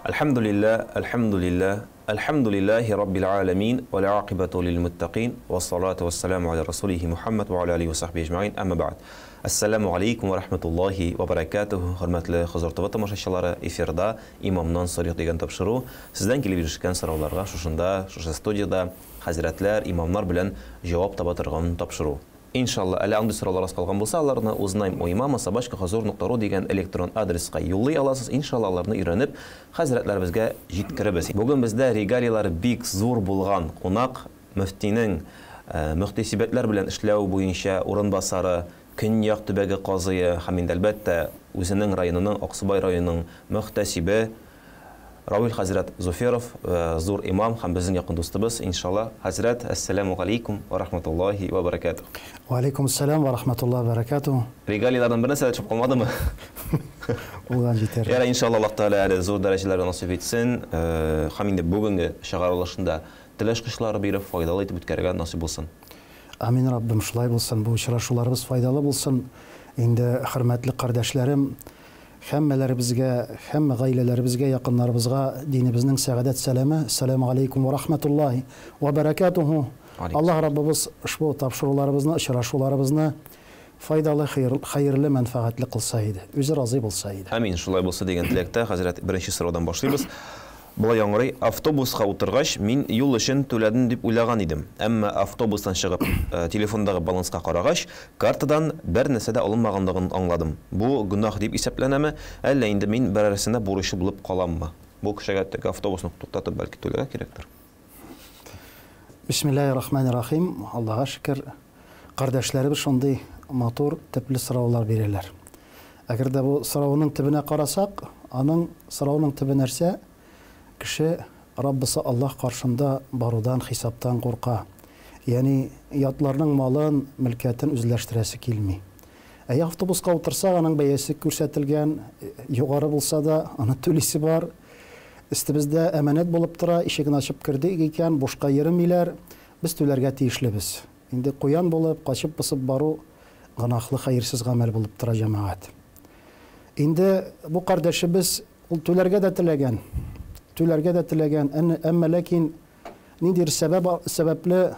Әлхәмдүлилләһ, әлхәмдүлилләһ, әлхәмдүлилләһи раббил галәмин, вәл акыйбату лил муттакин, вассалату вассаламу аля расулихи Мухаммад ва аля алихи ва сахбихи әҗмәгыйн, әмма бәгъд. Әссәламү галәйкүм ва рахматуллаһи ва баракатуһу, хөрмәтле Хозур ТВ тамашачылары, эфирда Имамнан сорыйк дигән тапшыру. Сездән килеп ирешкән сорауларга шушында, шушы студиядә хәзрәтләр, имамнар белән җавап таба торган тапшыру. Иншалла, әле андый сораулар аз калган булса, аларны узнаем у имама собачка хозур нокта ру дигән электрон адреска юллый аласыз. Иншалла, аларны өйрәнеп, хәзрәтләребезгә җиткерербез. Бүген бездә регалияләре бик зур булган кунак, мөфтинең мөхтәсибәтләр белән эшләү буенча урынбасары, Көньяк төбәге казые һәм инде, әлбәттә, үзенең районының, Аксубай районының мөхтәсибе, Равил хәзрәт Зуферов, зур имам һәм безнең якын дустыбыз, иншалла. Хәзрәт, әссәләмү галәйкүм вә рахматуллаһи вә бәрәкәтүһ. Вә аләйкүм әссәлам вә рахматуллаһи вә бәрәкәтүһ. Регалийлардан бер нәрсә дә төшеп калмадымы? Булган җитәр. Ярар, иншалла, Аллаһ Тәгалә әле зур дәрәҗәләргә насыйп итсен. Һәм инде бүгенге чыгарылышында тел ачкычлары биреп, файдалы итеп үткәрергә насыйп булсын. Амин, Раббым, шулай булсын. Бу очрашуларыбыз файдалы булсын. Инде, хөрмәтле кардәшләрем, Һәммәләребезгә, һәммә гаиләләребезгә, якыннарыбызга динебезнең сәгадәт сәламе, Әссәләмү галәйкүм вә рахмәтуллаһи вә бәрәкәтүһү. Аллаһ Раббыбыз ошбу тапшыруларыбызны, очрашуларыбызны файдалы, хәерле, мәнфәгатьле кылса иде. Үзе разый булса иде. Амин, шулай булсы дигән теләктә, хәзрәт, беренче сораудан башлыйбыз. Болай яңгырый, Автобуска утыргач, мин юл өчен түләдем дип уйлаган идем. Әмма автобустан чыгып, телефондагы баланска карагач, картадан бер нәрсә дә алынмаганлыгын аңладым. Бу гөнаһ дип исәпләнәме, әллә инде мин берәрсенә бурычлы булып каламмы? Бу кешегә теге автобусны туктатып, бәлки, түләргә кирәктер? Бисмиллаһи рахмани рахим. Аллага шөкер, кардәшләребез шундый матур, төпле сораулар бирәләр. Әгәр дә бу сорауның төбенә карасак, аның сорауның төбе нәрсә? Кеше Раббысы Аллаһ каршында барудан, хисаптан курка. Ягъни ятларның малын, мөлкәтен үзләштерәсе килми. Әйе, автобуска утырсак, аның бәясе күрсәтелгән, югары булса да, аны түлисе бар. Өстебездә әманәт булып тора, ишеген ачып кердек икән, бушка йөремиләр, без түләргә тиешлебез. Инде куян булып, качып-посып бару гөнаһлы, хәерсез гамәл булып тора, җәмәгать. Инде бу кардәшебез ул түләргә дә теләгән, түләргә дә теләгән, әмма ләкин ниндидер сәбәп сәбәпле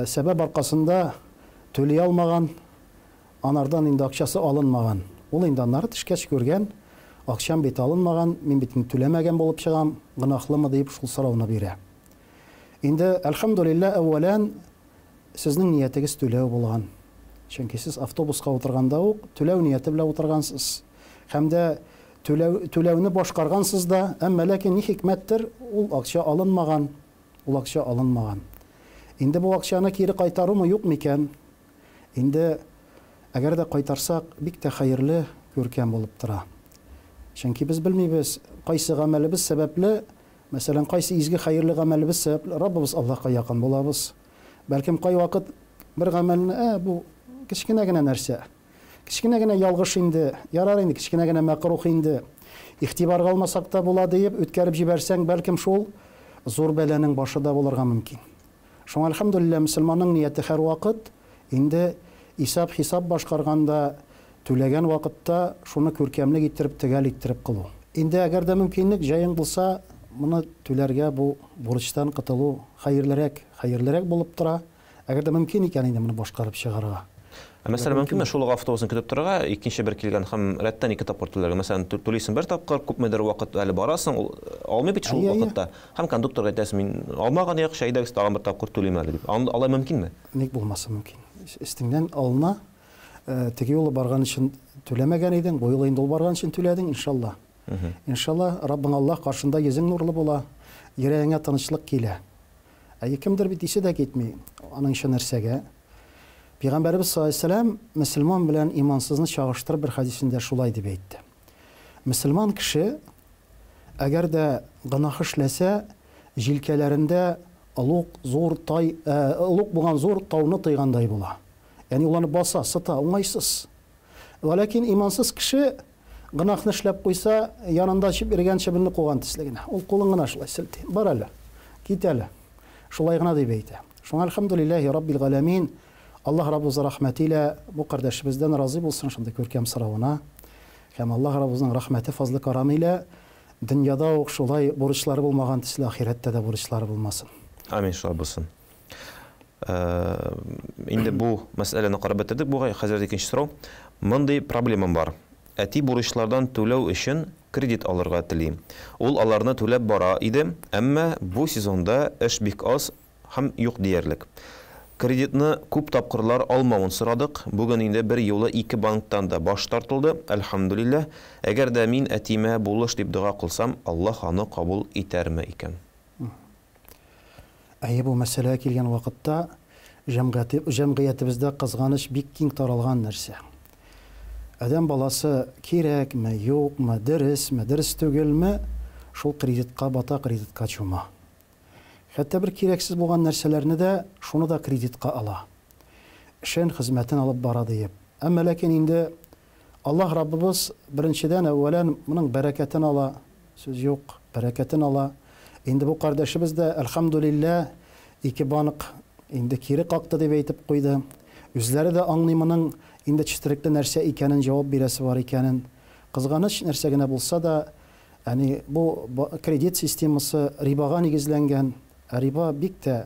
сәбәп аркасында түли алмаган, анардан инде акчасы алынмаган. Ул инде аннары төшкәч күргән, акчам бит алынмаган, мин бит инде түләмәгән булып чыгам, гөнаһлымы диеп шул сорауны бирә. Инде, әлхәмдүлилләһ, әүвәлән, сезнең ниятегез түләү булган. Чөнки сез автобуска утырганда ук түләү нияте белән утыргансыз. Һәм дә түләү, түләүне башкаргансыз да, әмма ләкин ни хикмәттер, ул акча алынмаган, ул акча алынмаган. Инде бу акчаны кире кайтарумы, юк микән? Инде, әгәр дә кайтарсак, бик тә хәерле, күркәм булып тора. Чөнки без белмибез, кайсы гамәлебез сәбәпле Мәсәлән, кайсы изге хәерле гамәлебез сәбәпле Раббыбыз Аллаһка якын булабыз. Бәлкем, кайвакыт бер гамәлне, ә, бу кечкенә генә нәрсә, кечкенә генә ялгыш инде, ярар инде, кечкенә генә мәкрух инде, игътибарга алмасак та була диеп үткәреп җибәрсәң, бәлкем, шул зур бәланең башы да булырга мөмкин. Шуңа, әлхәмдүлилләһ, мөселманның нияте һәрвакыт инде исәп-хисап башкарганда, түләгән вакытта шуны күркәмлек иттереп, төгәл иттереп кылу. Инде әгәр дә мөмкинлек, җаең булса, моны түләргә, бу бурычтан котылу хәерлерәк, хәерлерәк булып тора. Әгәр дә мөмкин икән инде моны башкарып чыгарга. Ә мәсәлән, мөмкинме шул ук автобусны көтеп торырга, икенче бер килгән һәм рәттән ике тапкыр түләргә? Мәсәлән, түлисең бер тапкыр, күпмедер вакыт әле барасың, ул алмый бит шул вакытта. Һәм кондукторга әйтәсең, мин алмаган якча, әйдәгез, тагын бер тапкыр түлим әле дип. Алай мөмкинме? Ник булмасын мөмкин. Өстеңнән алына, теге юлы барган өчен түләмәгән идең, бу юлы инде ул барган өчен түләдең, иншалла. Иншалла, Раббың Аллаһ каршында йөзең нурлы була, йөрәгеңә тынычлык килә. Ә кемдер бит исе дә китми, аның өчен нәрсәгә? Пәйгамбәребез саллаллаһу алейһи ва сәлләм мөселман белән имансызны чагыштырып бер хәдисендә шулай дип әйтте. Мөселман кеше, әгәр дә гөнаһ эшләсә, җилкәләрендә олуг зур тай, олуг булган зур тауны тойгандай була. Ягъни ул аны баса, сыта, уңайсыз. Вәләкин имансыз кеше гөнаһны эшләп куйса, янында очып йөргән чебенне куган төсле генә. Ул кулын гына шулай селти. Бар әле, кит әле. Шулай гына дип әйтә. Шуңа әлхәмдүлилләһи раббил галәмин, Аллаһ Раббыбыз рәхмәте илә бу кардәшебездән разый булсын шундый күркәм соравына. Һәм Аллаһ Раббыбызның рәхмәте, фазлы карамы илә Дөньяда ук шулай бурычлары булмаган төсле ахирәттә дә бурычлары булмасын. Амин, шулай булсын. Инде бу мәсьәләне карап бетердек бугай. Хәзер икенче сорау. Мондый проблемам бар. Әти бурычлардан түләү өчен кредит алырга тели. Ул аларны түләп бара иде, әмма бу сезонда эш бик аз һәм юк диярлек. Кредитны күп тапкырлар алмавын сорадык. Бүген инде бер юлы ике банктан да баш тартылды, әлхәмдүлилләһ. Әгәр дә мин әтиемә булыш дип дога кылсам, Аллаһ аны кабул итәрме икән? Әйе, бу мәсьәләгә килгән вакытта җәмгыятебездә кызганыч бик киң таралган нәрсә. Адәм баласы кирәкме, юкмы, дөресме, дөрес түгелме, шул кредитка бата, кредитка чума. Хәтта бер кирәксез булган нәрсәләрне дә, шуны да кредитка ала. Эшен, хезмәтен алып бара диеп. Әмма ләкин инде Аллаһ Раббыбыз беренчедән, әүвәлән моның бәрәкәтен ала, сүз юк, бәрәкәтен ала. Инде бу кардәшебез дә, әлхәмдүлилләһ, ике банк инде кире какты дип әйтеп куйды. Үзләре дә аңлый моның инде четерекле нәрсә икәнен, җавап бирәсе бар икәнен. Кызганыч нәрсә генә булса да, Әни, бу кредит системасы рибага нигезләнгән, ә риба бик тә,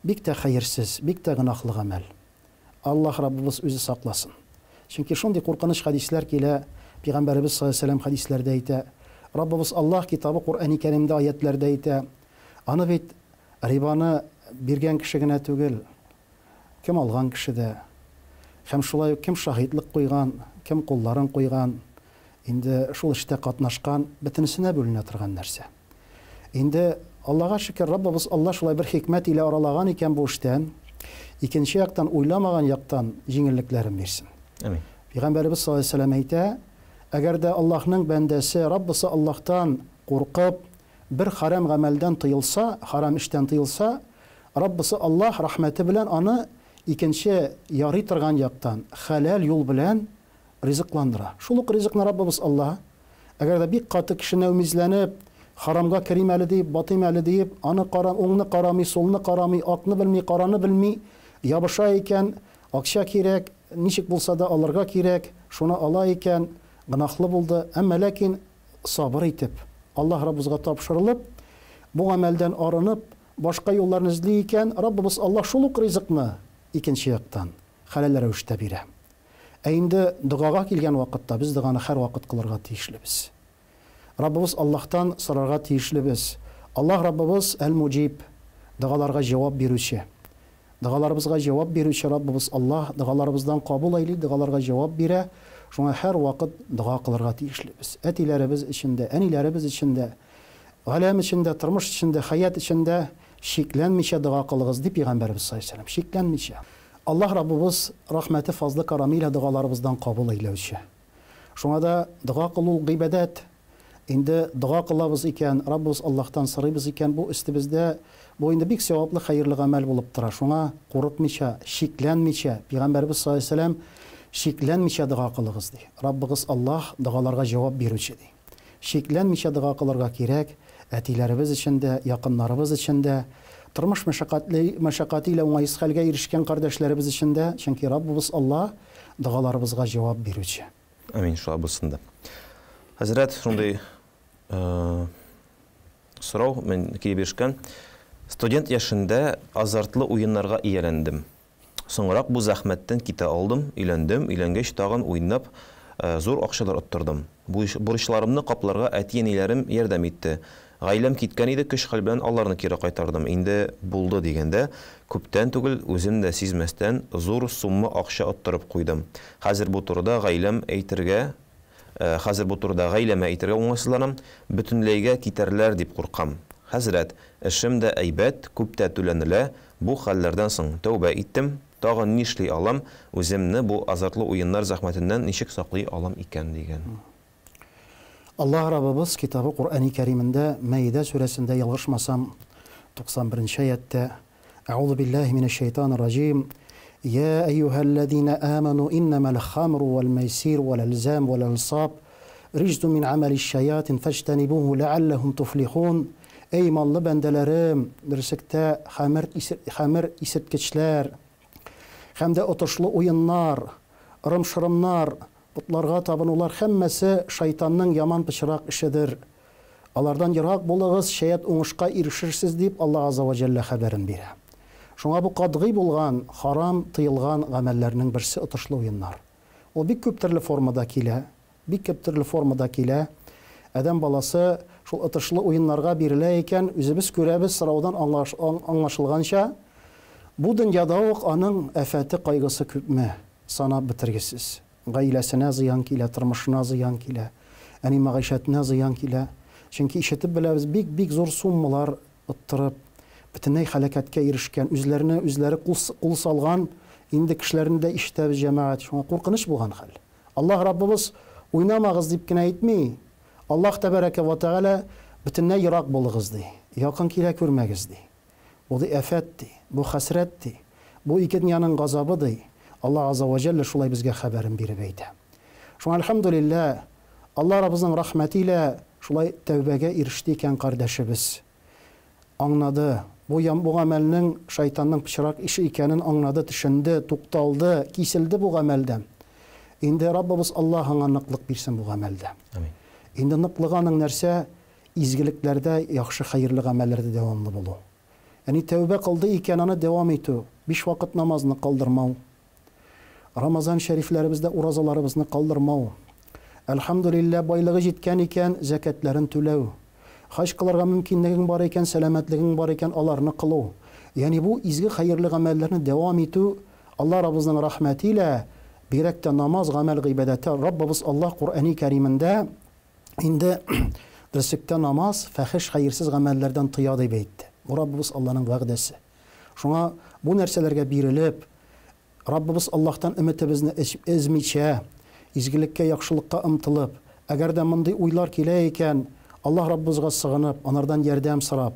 бик тә хәерсез, бик тә гөнаһлы гамәл. Аллаһ Раббыбыз үзе сакласын. Чөнки шундый куркыныч хәдисләр килә, Пигамбәребез саллаллаһу галәйһи ва сәлләм хәдисләрдә әйтә, Раббыбыз Аллаһ Китабы Коръәни Кәримдә аятьләрдә әйтә, аны бит рибаны биргән кеше генә түгел, кем алган кеше дә, һәм шулай ук кем шаһитлык куйган, кем кулларын куйган, инде шул эштә катнашкан, бөтенесенә бүленә торган нәрсә. Инде, Аллага шөкер, Раббыбыз Алла шулай бер хикмәт илә аралаган икән бу эштән, икенче яктан, уйламаган яктан җиңеллекләрен бирсен. Амин. Пәйгамбәребез саллаллаһу алейһи ва сәлләм әйтә, Әгәр дә Аллаһның бәндәсе Раббысы Аллаһтан куркып, бер хәрам гамәлдән тыелса, хәрам эштән тыелса, Раббысы Аллаһ рәхмәте белән аны икенче ярый торган яктан, хәләл юл белән ризыкландыра. Шул ук ризыкны Раббыбыз Аллаһ, әгәр дә бик каты кеше нәүмизләнеп, харамга керим әле диеп, батыйм әле диеп, аны кара, уңны карамый, сулны карамый, акны белми, караны белми, ябыша икән, акча кирәк, ничек булса да алырга кирәк, шуны ала икән, гөнаһлы булды. Әмма ләкин сабыр итеп, Аллаһ Раббыбызга тапшырылып, бу гамәлдән арынып, башка юлларны эзли икән, Раббыбыз Аллаһ шул ук ризыкны икенче яктан, хәләл рәвештә бирә. Ә инде догага килгән вакытта без доганы һәрвакыт кылырга тиешлебез. Раббыбыз Аллаһтан сорарга тиешлебез. Аллаһ Раббыбыз Әл-Муҗиб, догаларга җавап бирүче. Догаларыбызга җавап бирүче Раббыбыз Аллаһ догаларыбыздан кабул әйли, догаларга җавап бирә. Шуңа һәрвакыт дога кылырга тиешлебез. Әтиләребез өчен дә, әниләребез өчен дә, галәм өчен дә, тормыш өчен дә, хәят өчен дә шикләнмичә дога кылыгыз, ди Пәйгамбәребез саллаллаһу галәйһи ва сәлләм. Шикләнмичә. Аллаһ Раббыбыз рәхмәте, фазлы карамы илә догаларыбыздан кабул әйләүче. Шуңа да дога кылу ул гыйбадәт. Инде дога кылабыз икән, Раббыбыз Аллаһтан сорыйбыз икән, бу өстебездә, бу инде бик саваплы, хәерле гамәл булып тора. Шуңа курыкмыйча, шикләнмичә, Пәйгамбәребез саллаллаһу галәйһи ва сәлләм, Шикләнмичә дога кылыгыз, ди. Раббыгыз Аллаһ догаларга җавап бирүче, ди. Шикләнмичә дога кылырга кирәк, әтиләребез өчен дә, якыннарыбыз өчен дә, тормыш мәшәкатьле, мәшәкате илә уңайсыз хәлгә ирешкән кардәшләребез өчен дә, чөнки Раббыбыз Аллаһ, догаларыбызга җавап бирүче. Амин, шулай булсын да. Хәзрәт, шундый сорау мен килеп ирешкән. Студент яшендә азартлы уеннарга ияләндем. Соңрак бу зәхмәттән китә алдым, өйләндем, өйләнгәч тагын уйнап, зур акчалар оттырдым. Бурычларымны капларга әти-әниләрем ярдәм итте. Гаиләм киткән иде, көч-хәл белән аларны кире кайтардым. Инде булды дигәндә, күптән түгел, үзем дә сизмәстән, зур сумма акча оттырып куйдым. Хәзер бу турыда гаиләм әйтергә Хәзер бу турыда гаиләмә әйтергә уңайсызланам, бөтенләйгә китәрләр дип куркам. Хәзрәт, эшем дә әйбәт, күп тә түләнелә, бу хәлләрдән соң тәүбә иттем, тагын нишли алам, үземне бу азартлы уеннар зәхмәтеннән ничек саклый алам икән, дигән. Аллаһ Раббыбыз Китабы Коръәни Кәримендә Мәидә сүрәсендә ялгышмасам 91 нче аятьтә Әгъузу биллаһи минәш шәйтанир раҗим Йә әйюһәлләзинә амәну иннәмәл хамру вәл мәйсир вәл әлзам вәл әнсаб риҗсун мин гамәлиш шәятин фәҗтәнибуху ләгалләһум туфлихун Әй иманлы бәндәләрем, дөреслектә хәмер, хәмер исерткечләр һәм дә отышлы уеннар, ырым-шырымнар, потларга табынулар һәммәсе шайтанның яман пычрак эшедер. Алардан ерак булыгыз, шәят уңышка ирешерсез, дип Аллаһ Азза вә Җәллә хәбәрен бирә. Шуңа бу катгый булган, харам, тыелган гамәлләрнең берсе отышлы уеннар. Ул бик күп төрле формада килә, бик күп төрле формада килә. Адәм баласы шул отышлы уеннарга бирелә икән, үзебез күрәбез, сораудан аңлашылганча, бу дөньяда ук аның афәте, кайгысы күпме, санап бетергесез. Гаиләсенә зыян килә, тормышына зыян килә, әни мәгыйшәтенә зыян килә. Чөнки ишетеп беләбез, бик-бик зур суммалар оттырып, бөтенләй һәлакәткә ирешкән, үзләренә үзләре кул, кул салган инде кешеләрне дә ишетәбез, җәмәгать. Шуңа куркыныч булган хәл. Аллаһ Раббыбыз уйнамагыз дип кенә әйтми. Аллаһ тәбәрәкә вә тәгалә бөтенләй ерак булыгыз ди, якын килә күрмәгез ди. Бу ди афәт ди, бу хәсрәт ди, бу ике дөньяның газабы ди. Аллаһ Азза вә Җәллә шулай безгә хәбәрен биреп әйтә. Шуңа әлхәмдүлилләһ, Аллаһ Раббыбызның рәхмәте илә шулай тәүбәгә иреште икән кардәшебез. Аңнады, бу бу гамәлнең шайтанның пычрак эше икәнен аңнады, төшенде, тукталды, киселде бу гамәлдән. Инде Раббыбыз Аллаһ аңа ныклык бирсен бу гамәлдә. Амин. Инде ныклыгы аның нәрсә? Изгелекләрдә, яхшы хәерле гамәлләрдә дәвамлы булу. Ягъни тәүбә кылды икән, аны дәвам итү, биш вакыт намазны калдырмау, Рамазан шәрифләребездә уразаларыбызны калдырмау, әлхәмдүлилләһ, байлыгы җиткән икән, зәкятләрен түләү, хаҗ кылырга мөмкинлегең бар икән, сәламәтлегең бар икән, аларны кылу. Ягъни бу изге хәерле гамәлләрне дәвам итү Алла Раббыбызның рәхмәте илә, бигрәк тә намаз, гамәл, гыйбадәте, Раббыбыз Аллаһ Коръәни Кәримендә Инде дөреслектә намаз фәхеш хәерсез гамәлләрдән тыя дип әйтте. Бу Раббыбыз Алланың вәгъдәсе. Шуңа бу нәрсәләргә бирелеп, Раббыбыз Аллаһтан өметебезне өзмичә, изгелеккә, яхшылыкка омтылып, әгәр дә мондый уйлар килә икән, Аллаһ Раббыбызга сыгынып, анардан ярдәм сорап,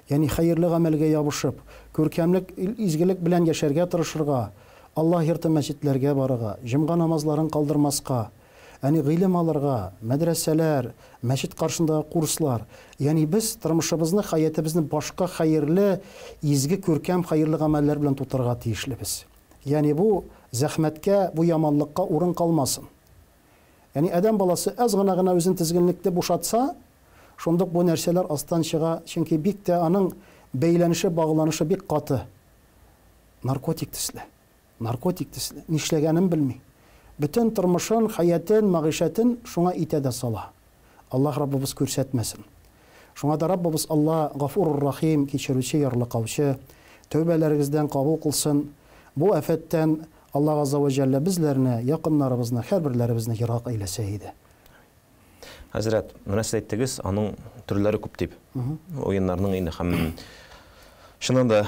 Ягъни хәерле гамәлгә ябышып, күркәмлек, изгелек белән яшәргә тырышырга, Аллаһ йорты мәчетләргә барырга, җомга намазларын калдырмаска, ягъни гыйлем алырга, мәдрәсәләр, мәчет каршындагы курслар, ягъни без тормышыбызны, хәятебезне башка хәерле, изге, күркәм, хәерле гамәлләр белән тутырырга тиешлебез. Ягъни бу зәхмәткә, бу яманлыкка урын калмасын. Ягъни адәм баласы аз гына гына үзен тезгенлекне бушатса, шундук бу нәрсәләр астан чыга, чөнки бик тә аның бәйләнеше, багланышы бик каты. Наркотик төсле. Наркотик төсле. Нишләгәнен белми. Бөтен тормышын, хәятен, мәгыйшәтен шуңа итә дә сала. Аллаһ Раббыбыз күрсәтмәсен. Шуңа да Раббыбыз Алла Гафурур Рахим, кичерүче, ярлыкаучы, тәүбәләрегездән кабул кылсын. Бу афәттән Аллаһ Газзә вә Җәллә безләрне, якыннарыбызны, һәрберләребезне ерак әйләсә иде. Хәзрәт, менә сез әйттегез, аның төрләре күп дип. Уеннарның инде һәм чыннан да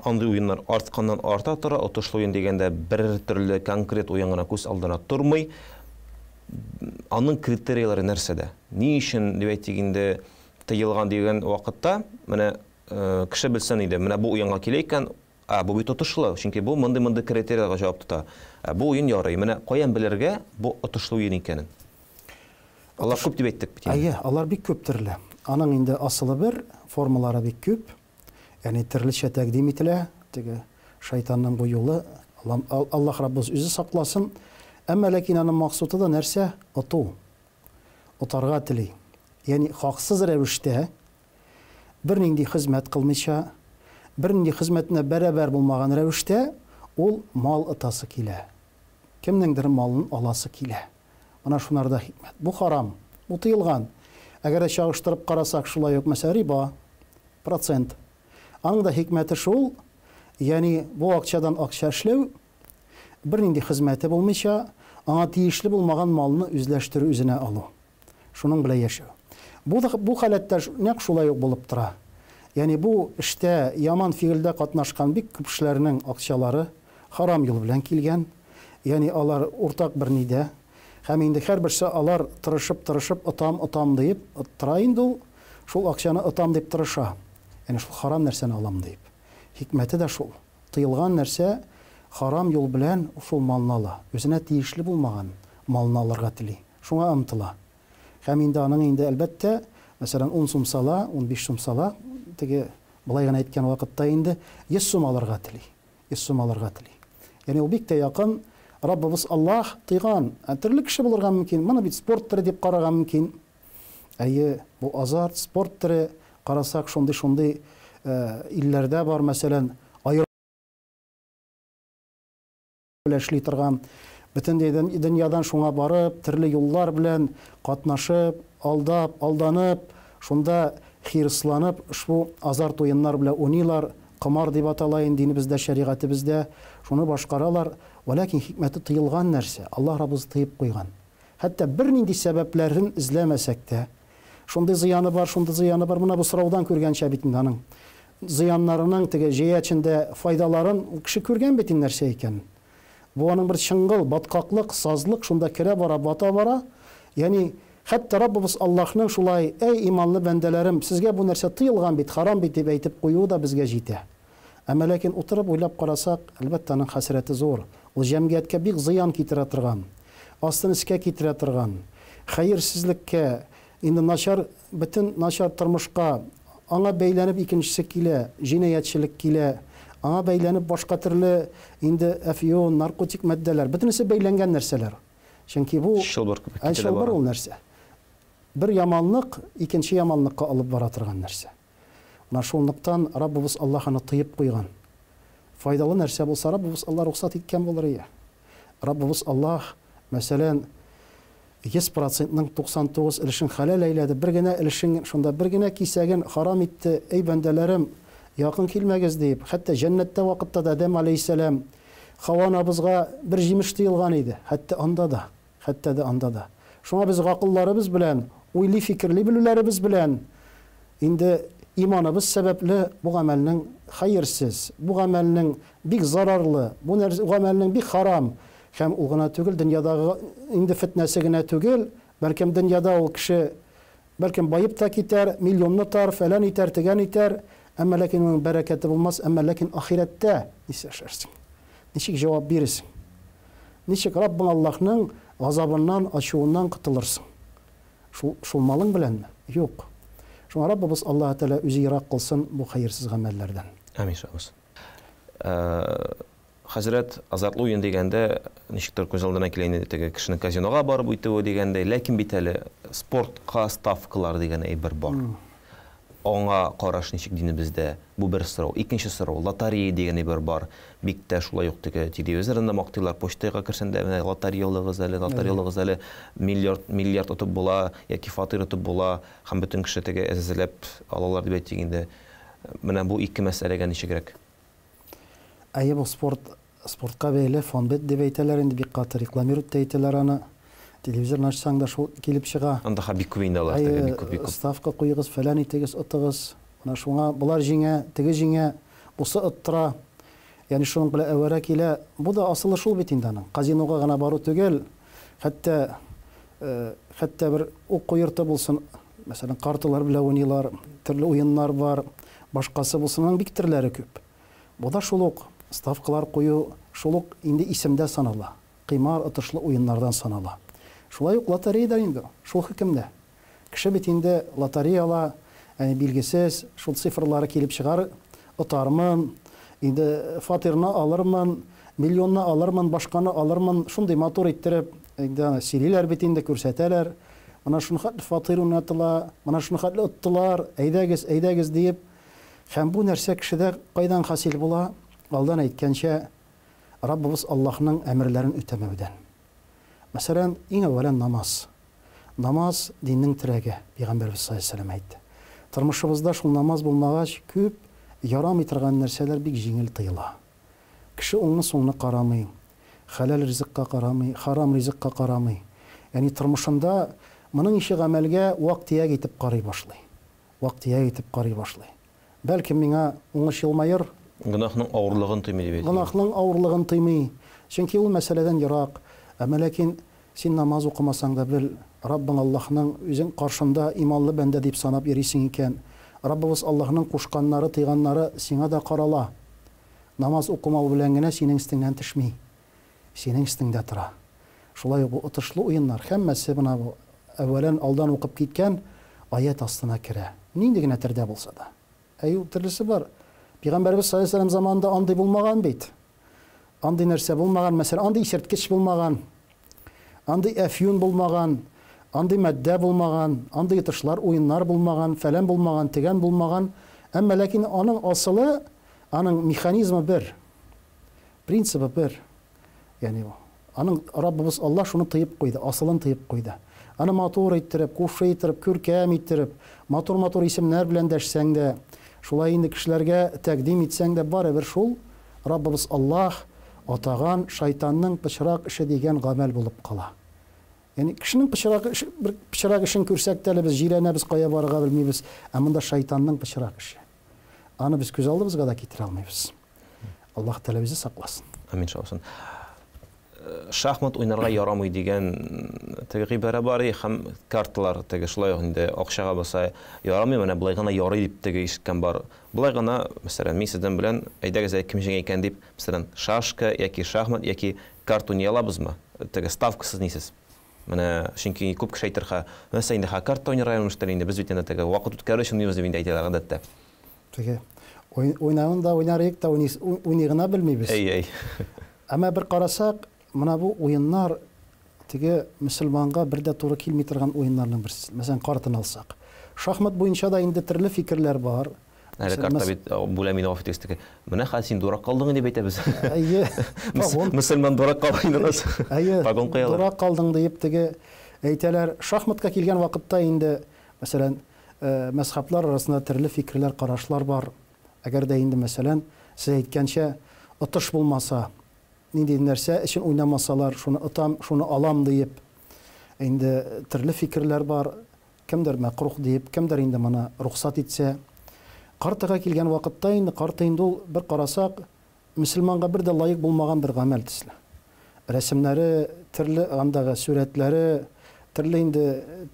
андый уеннар артканнан арта тора. Отышлы уен дигәндә бер төрле конкрет уен гына күз алдына тормый. Аның критерияләре нәрсәдә? Ни өчен дип әйтик инде тыелган дигән вакытта, менә э, кеше белсен иде, менә бу уенга килә икән, ә бу бит отышлы, чөнки бу мондый-мондый критерийларга җавап тота. Ә бу уен ярый. Менә каян белергә бу отышлы уен икәнен? Алар күп дип әйттек бит инде. Әйе, алар бик күп төрле. Аның инде асылы бер, формалары бик күп. Ягъни төрлечә тәкъдим ителә. Теге шайтанның бу юлы, Аллаһ Раббыбыз үзе сакласын. Әмма ләкин аның максуты да нәрсә? Оту. Отарга тели. Ягъни хаксыз рәвештә бернинди хезмәт кылмыйча, бернинди хезмәтенә бәрабәр булмаган рәвештә ул мал отасы килә. Кемнеңдер малын аласы килә. Менә шунарда хикмәт. Бу харам, бу тыелган. Әгәр дә чагыштырып карасак, шулай ук, мәсәлән, риба, процент. Аның да хикмәте шул, ягъни бу акчадан акча эшләү, бернинди хезмәте булмыйча, аңа тиешле булмаган малны үзләштерү, үзенә алу. Шуның белән яшәү. Бу да, бу халәттә нәкъ шулай ук булып тора. Ягъни бу эштә, яман фигыльдә катнашкан бик күп кешеләрнең акчалары харам юл белән килгән. Ягъни алар уртак бер нидә. Һәм инде һәрберсе алар тырышып-тырышып отам, отам диеп оттыра инде ул. Шул акчаны отам дип тырыша. Ягъни шул харам нәрсәне алам диеп. Хикмәте дә шул. Тыелган нәрсә харам юл белән шул малны ала. Үзенә тиешле булмаган малны алырга тели. Шуңа омтыла. Һәм инде аның инде, әлбәттә, мәсәлән, ун сум сала, 15 сум сала, теге болай гына әйткән вакытта инде 100 сум алырга тели. 100 сум алырга тели. Ягъни ул бик тә якын Раббыбыз Аллаһ тыйган. Ә төрле кеше булырга мөмкин. Моны бит спорт төре дип карарга мөмкин. Әйе, бу азарт, спорт төре, карасак, шундый-шундый илләрдә бар, мәсәлән, аерым белән эшли торган, бөтен дөньядан шуңа барып, төрле юллар белән катнашып, алдап, алданып, шунда хирысланып, ошбу азарт уеннар белән уйныйлар, комар дип атала инде динебездә, шәригатебездә, шуны башкаралар, вәләкин хикмәте тыелган нәрсә, Аллаһ Раббыбыз тыеп куйган. Хәтта бернинди сәбәпләрен эзләмәсәк тә, шундый зыяны бар, шундый зыяны бар, менә бу сораудан күргәнчә бит инде аның зыяннарының теге җәя эчендә файдаларын ул кеше күргән бит инде нәрсә икәнен. Бу аның бер чыңгыл, баткаклык, сазлык, шунда керә бара, бата бара. Ягъни, хәтта Раббыбыз Аллаһның шулай, Әй, иманлы бәндәләрем, сезгә бу нәрсә тыелган бит, харам бит, дип әйтеп куюы да безгә җитә. Әмма ләкин утырып уйлап карасак, әлбәттә, аның хәсрәте зур. Ул җәмгыятькә бик зыян китерә торган, астын өскә китерә торган, хәерсезлеккә, инде начар, бөтен начар тормышка, аңа бәйләнеп икенчесе килә, җинаятьчелек килә, аңа бәйләнеп башка төрле инде әфьюн, наркотик матдәләр, бөтенесе бәйләнгән нәрсәләр. Чөнки бу Чылбыр кебек ә кителә чылбыр бара. ул нәрсә. Бер яманлык икенче яманлыкка алып бара торган нәрсә. Менә шунлыктан Раббыбыз Аллаһ аны тыеп куйган. Файдалы нәрсә булса, Раббыбыз Аллаһ рөхсәт иткән булыр ие. Раббыбыз Аллаһ, мәсәлән, 100 процентның 99 өлешен хәләл әйләде, бер генә өлешен, шунда бер генә кисәген харам итте, әй бәндәләрем, якын килмәгез диеп, хәтта җәннәттә вакытта да Адәм алейһиссәлам, Хава анабызга бер җимеш тыелган иде, хәтта анда да. Хәтта дә анда да. Шуңа без гакылларыбыз белән, уйлый-фикерли белүләребез белән, инде иманыбыз сәбәпле бу гамәлнең хәерсез, бу гамәлнең бик зарарлы, бу гамәлнең бик харам һәм ул гына түгел, дөньядагы инде фетнәсе генә түгел, бәлкем дөньяда ул кеше бәлкем баеп та китәр, миллионны тар, фәлән итәр, тегән итәр, әмма ләкин аның бәрәкәте булмас, әмма ләкин ахирәттә нишләрсең? Ничек җавап бирерсең? Ничек Раббың Аллаһның газабыннан, ачуыннан котылырсың? Шул, шул малың беләнме? Юк. Шуңа Раббыбыз Аллаһы Тәгалә үзе ерак кылсын бу хәерсез гамәлләрдән. Амин, иншаллаһ. Хәзрәт, азартлы уен дигәндә, ничектер күз алдына килә инде теге кешенең казинога барып үтүе дигәндәй, ләкин бит әле спортка ставкалар дигән әйбер бар. Аңа караш ничек динебездә? Бу бер сорау. Икенче сорау, лотарея дигән әйбер бар. Бик тә шулай ук теге телевизордан да мактыйлар, почтага керсәң дә, менә лотарея алыгыз әле, лотарея алыгыз әле, миллиард, миллиард отып була, яки фатир отып була, һәм бөтен кеше теге әзерләп алалар дип әйтик инде. Менә бу ике мәсьәләгә ничегрәк? Әйе, бу спорт, спортка бәйле фонбет дип әйтәләр инде, бик каты рекламируют та итәләр аны. Телевизорны ачсаң да шул килеп чыга. Анда ха бик күп инде алар, теге бик күп, бик күп. Ставка куегыз, фәлән итегез, отыгыз. Менә шуңа болар җиңә, теге җиңә, бусы оттыра. Ягъни шуның белән әвәрә килә. Бу да асылы шул бит инде аның. Казинога гына бару түгел, хәтта хәтта бер уку йорты булсын, мәсәлән, карталар белән уйныйлар, төрле уеннар бар, башкасы булсын, аның бик төрләре күп. Бу да шул ук ставкалар кую, шул ук инде исемдә санала. Кыймар, отышлы уеннардан санала. Шулай ук лотерея да инде шул хөкемдә. Кеше бит инде лотерея ала, әни билгесез, шул цифрлары килеп чыгар, отармын, инде фатирны алырмын, миллионны алырмын, башканы алырмын, шундый матур иттереп, инде аны сөйлиләр бит инде, күрсәтәләр. Менә шуны хәтле фатир уйнатыла, менә шуны хәтле оттылар, әйдәгез, әйдәгез диеп. Һәм бу нәрсә кешедә кайдан хасил була? Алдан әйткәнчә, Раббыбыз Аллаһның әмерләрен үтәмәүдән. Мәсәлән, иң әүвәлә намаз. Намаз, диннең терәге, Пәйгамбәребез саллаллаһу алейһи ва сәлләм әйтте. Тормышыбызда шул намаз булмагач, күп ярамый торган нәрсәләр бик җиңел тыела. Кеше уңны-сулны карамый, хәләл ризыкка карамый, харам ризыкка карамый. Ягъни тормышында моның ише гамәлгә вак-төяк итеп карый башлый. Вак-төяк итеп карый башлый. Бәлкем миңа уңыш елмаер. Гөнаһның авырлыгын тоймый дип әйтик. Гөнаһның авырлыгын тоймый. Чөнки ул мәсьәләдән ерак. Әмма ләкин син намаз укымасаң да бел, Раббың Аллаһның үзең каршында иманлы бәндә дип санап йөрисең икән, Раббыбыз Аллаһның кушканнары, тыйганнары сиңа да карала. Намаз укымау белән генә синең өстеңнән төшми. Синең өстеңдә тора. Шулай ук бу отышлы уеннар, һәммәсе менә бу әүвәлән алдан укып киткән аять астына керә. Нинди генә төрдә булса да. Әй, ул төрлесе бар. Пәйгамбәребез саллаллаһу алейһи ва сәлләм заманында андый булмаган бит. Андый нәрсә булмаган, мәсәлән, андый исерткеч булмаган, андый әфьюн булмаган, Андый матдә булмаган, андый отышлар, уеннар булмаган, фәлән булмаган, тегән булмаган. Әмма ләкин аның асылы, аның механизмы бер. Принцибы бер. Ягъни аның Раббыбыз Аллаһ шуны тыеп куйды, асылын тыеп куйды. Аны матур иттереп, кушы иттереп, күркәм иттереп, матур-матур исемнәр белән дәшсәң дә, шулай инде кешеләргә тәкъдим итсәң дә, барыбер шул Раббыбыз Аллаһ атаган шайтанның пычрак эше дигән гамәл булып кала. Ягъни кешенең пычрак эш, бер пычрак эшен күрсәк тә әле без җирәнәбез, кая барырга белмибез. Ә монда шайтанның пычрак эше. Аны без күз алдыбызга да китерә алмыйбыз. Аллаһ Тәгалә үзе сакласын. Амин шасын. Шахмат уйнарга ярамый дигән теге гыйбарә бар һәм карталар теге шулай ук инде акчага булса ярамый, менә болай гына ярый дип теге ишеткән бар. Болай гына, мәсәлән, мин сездән белән әйдәгез әле кем җиңә икән дип, мәсәлән, шашка яки шахмат яки карта уйный алабызмы? Теге ставкасыз нисез. Менә чөнки күп кеше әйтер, ха, нәрсә инде, ха, карта уйнарга ярамыштыр инде, без бит инде теге вакыт үткәрү өчен уйныйбыз дип инде әйтәләр гадәттә. Теге уйнавын да уйнар идек тә уйный гына белмибез. Әй, әй. Әмма бер карасак, менә бу уеннар теге мөселманга бер дә туры килми торган уеннарның берсе. Мәсәлән, картаны алсак. Шахмат буенча да инде төрле фикерләр бар. Әле карта бит бүләм инде гафу итегез теге. Менә хәзер син дурак калдың дип әйтәбез. Әйе. Погон. Мөселман дурак калды инде. Әйе. Погон куялар. Дурак калдың диеп теге әйтәләр. Шахматка килгән вакытта инде, мәсәлән, мәзхәбләр арасында төрле фикерләр, карашлар бар. Әгәр дә инде, мәсәлән, сез әйткәнчә, отыш булмаса, нинди нәрсә өчен уйнамасалар, шуны отам, шуны алам диеп, инде төрле фикерләр бар. Кемдер мәкрух диеп, кемдер инде моны рөхсәт итсә. Картага килгән вакытта инде, карта инде ул, бер карасак, мөселманга бер дә лаек булмаган бер гамәл төсле. Рәсемнәре, төрле андагы сурәтләре, төрле инде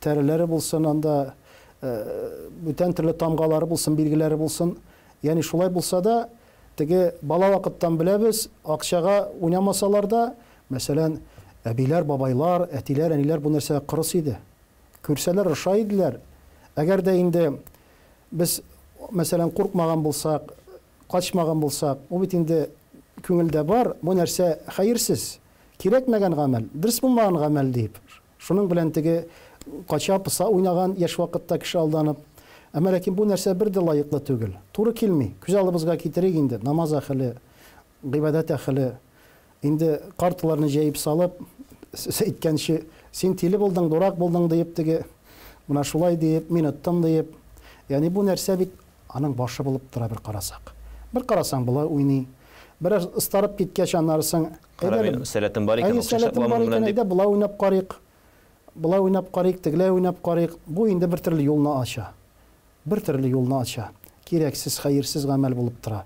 тәреләре булсын анда, бүтән төрле тамгалары булсын, билгеләре булсын. Ягъни шулай булса да, теге бала вакыттан беләбез, акчага уйнамасалар да, мәсәлән, әбиләр, бабайлар, әтиләр, әниләр бу нәрсәгә кырыс иде. Күрсәләр, орыша иделәр. Әгәр дә инде без, мәсәлән, куркмаган булсак, качмаган булсак, ул бит инде күңелдә бар, бу нәрсә хәерсез, кирәкмәгән гамәл, дөрес булмаган гамәл диеп. Шуның белән теге кача-поса уйнаган яшь вакытта кеше алданып. Әмма ләкин бу нәрсә бер дә лаеклы түгел. Туры килми. Күз алдыбызга китерик инде, намаз әһеле, гыйбадәт әһеле, Инде карталарны җәеп салып, сез әйткәнче, син тиле булдың, дурак булдың диеп теге, менә шулай диеп, мин оттым диеп. Ягъни бу нәрсә бит аның башы булып тора бер карасак. Бер карасаң болай уйный. Бераз остарып киткәч аннары соң, Кара, минем сәләтем бар икән, әйе, сәләтем бар икән, әйдә болай уйнап карыйк. Болай уйнап карыйк, тегеләй уйнап карыйк. Бу инде бер төрле юлны ача. Бер төрле юлны ача. Кирәксез, хәерсез гамәл булып тора.